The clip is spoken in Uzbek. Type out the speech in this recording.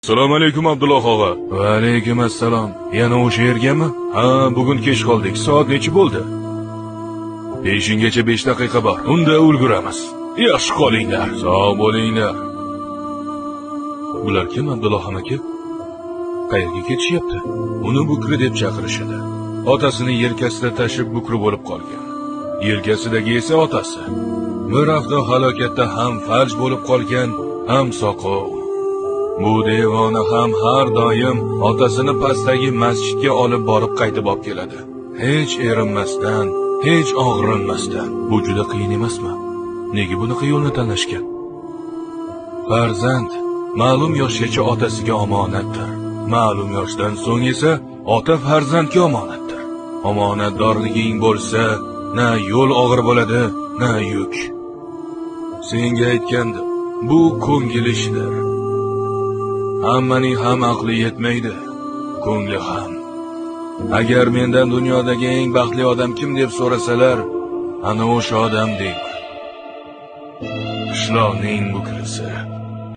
Assalomu alaykum, Abdulloh og'a. Va alaykum assalom. Yana o'sha yergami? Ha, bugun kech qoldik. Soat necha bo'ldi? Peshingacha 5 daqiqa bor. Unda ulguramiz. Yaxshi qolinglar. Sog' bo'linglar. Bular kim, Abdulloh aka? Qayerga ketishyapti? Uni bukri deb chaqirishadi. Otasini yelkasida tashib bukri bo'lib qolgan. Yelkasidagi esa otasi. Bir avto halokatda ham falj bo'lib qolgan, ham soqov. Bu devona ham har doim otasini pastdagi masjidga olib borib qaytib olib keladi. Hech erinmasdan, hech og'rinmasdan. Bu juda qiyin emasmi? Nega bunaqa yo'lni tanlashgan? Farzand ma'lum yoshgacha otasiga omonatdir. Ma'lum yoshdan so'ng esa ota farzandga omonatdir. Omonatdorliging bo'lsa, na yo'l og'ir bo'ladi, na yuk. Senga aytgandim, bu ko'ngil ishidir. Hammaning ham aqli yetmaydi, ko'ngli ham. Agar mendan dunyodagi eng baxtli odam kim deb so'rasalar, ana o'sha odam deyman. Qishloqning bukrisi.